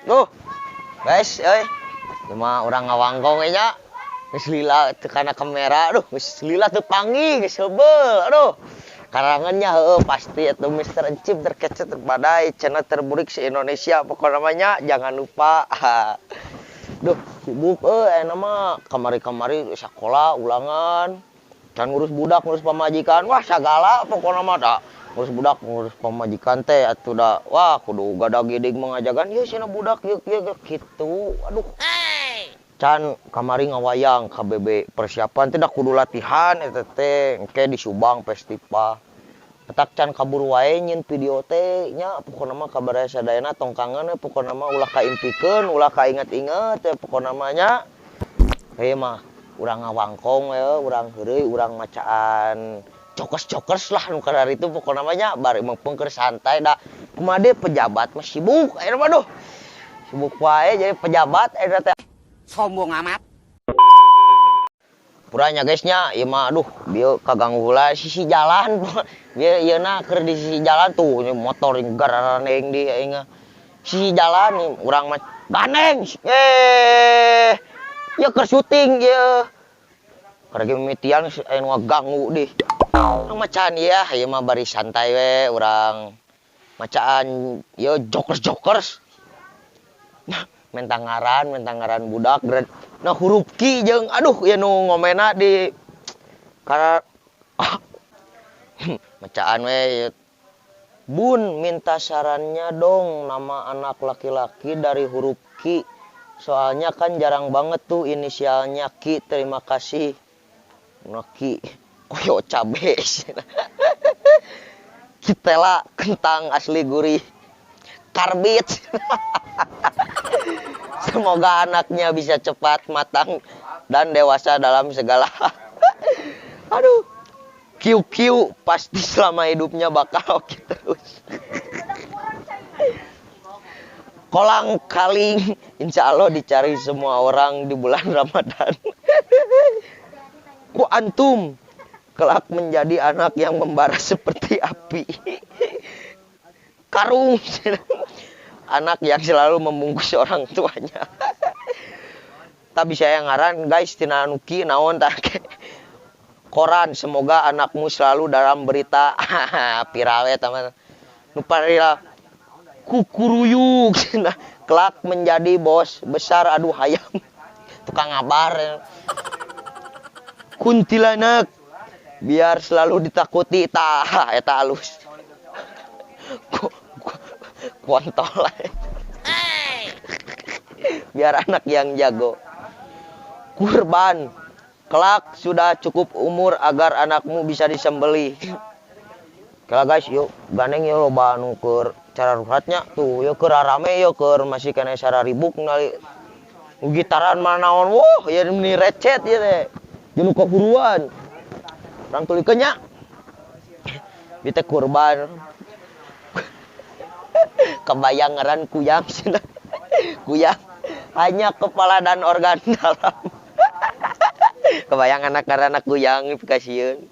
Duh. Guys, euy. Cuma urang ngawangkong we nya. Geus lila teu kana kamera, aduh, geus lila teu panggih, geus heubeul, aduh. Karangannya heueuh pasti atuh Mister Encim terkece terbadai channel terburik se Indonesia pokokna mah nya, jangan lupa. Duh, sibuk euy ayeuna mah kamari-kamari sakola ulangan. Can ngurus budak, ngurus pamajikan, wah sagala pokokna mah da. Ngurus budak, ngurus pamajikan teh atuh da. Wah, kudu gada-gidig mengajagan ieu cenah budak ieu ieu kitu. Aduh. Can kamari ngawayang KBB persiapan teh da kudu latihan eta teh engke di Subang festival. Petak can kabur wae nyin video teh nya pokona mah kabar sadayana tong kangen we pokona mah ulah kaimpikeun, ulah kainget-inget teh pokona mah nya. Heuh mah urang ngawangkong we, urang heureuy, urang macaan cokes-cokes lah nu kadar itu pokona mah nya bari mengpeng keur santai da kumaha deui pejabat mah sibuk ayeuna mah duh. Sibuk wae jadi pejabat ayeuna teh. Sombong amat. Puranya guys nya, ieu mah aduh bieu kaganggu heula sisi jalan. Bieu ieu na keur di sisi jalan tuh motor gararaneng di aing mah. Sisi jalan nih urang mah gandeng. Ieu keur syuting ieu. Keur ge mimitian aya nu ngaganggu dih. Urang macaan ieu ah, ieu mah bari santai we urang macaan ieu jokers-jokers. Nah, menta ngaran budak nah huruf Q jeung aduh ieu nu ngomena di kara macaan we ieu. Bun minta sarannya dong nama anak laki-laki dari huruf Q. Soalnya kan jarang banget tuh inisialnya Q. Terima kasih. Nah, Q koyo cabe. Kitela kentang asli gurih. Karbit. Semoga anaknya bisa cepat matang dan dewasa dalam segala hal. Aduh. QQ pasti selama hidupnya bakal oke terus. Kolang kaling insya Allah dicari semua orang di bulan Ramadan. Ku antum kelak menjadi anak yang membara seperti api. Karung. Anak yang selalu membungkus orang tuanya. Tapi saya ngaran guys tina anu ki naon tah ke. Koran semoga anakmu selalu dalam berita. Viral ya teman. Nu parila kukuruyuk cenah kelak menjadi bos besar aduh hayam. Tukang ngabar. Kuntilanak biar selalu ditakuti tah eta alus. Kontol. Biar anak yang jago. Kurban kelak sudah cukup umur agar anakmu bisa disembelih. Kala guys, yuk gandeng yuk loba anu keur cara ruhatnya tuh yuk keur rame yuk keur masih kena sararibuk nali gitaran mana naon wah ya meni recet ieu teh. Jeung kahuruan. Urang tulikeun nya. Ieu teh kurban. Kebayang ngaran kuyang cenah. Kuyang hanya kepala dan organ dalam. Kebayang anak anak kuyang pikasieun.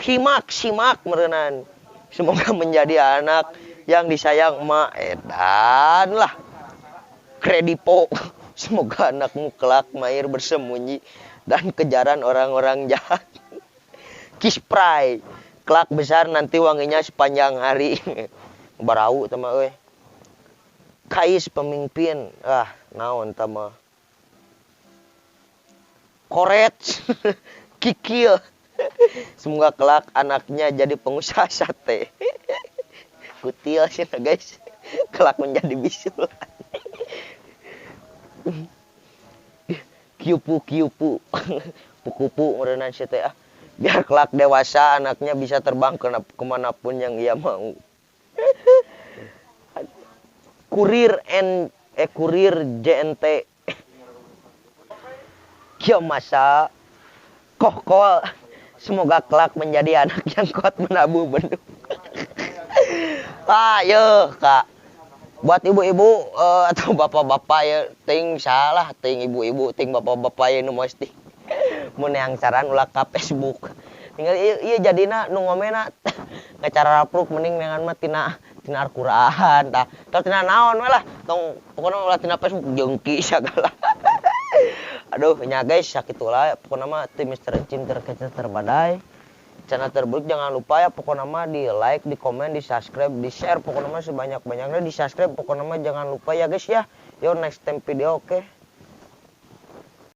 Simak simak merenan. Semoga menjadi anak yang disayang emak edan lah. Kredipo. Semoga anakmu kelak mahir bersembunyi dan kejaran orang-orang jahat. Kispray. Kelak besar nanti wanginya sepanjang hari. Barau tama euy. Kais pemimpin. Ah, naon tama. Koret. Kikil. Semoga kelak anaknya jadi pengusaha sate. Kutil sih nah guys. Kelak menjadi bisul. Kiupu kiupu. Pukupu meureunan si teh ah. Biar kelak dewasa anaknya bisa terbang kemanapun yang ia mau. Kurir N kurir JNT. Kyo masa kohkol. Semoga kelak menjadi anak yang kuat menabuh bendung. Ah, yo, Kak. Buat ibu-ibu atau bapak-bapak ya, ting salah, ting ibu-ibu, ting bapak-bapak ya nu mesti. Mun yang saran ulah ka Facebook. Tinggal ieu ieu jadina nu ngomena ngacara rapruk mending neangan mah tina Tina Al-Qur'an tah. Tah tina naon we lah, tong pokona ulah tina Facebook jengki sagala. Aduh nya guys, sakitulah pokona mah ti Mister Encim terkecil terbadai. Channel terburuk jangan lupa ya pokona mah di like, di komen, di subscribe, di share, pokona mah sebanyak-banyaknya di subscribe, pokona mah jangan lupa ya guys ya. Yo next time video, oke. Okay?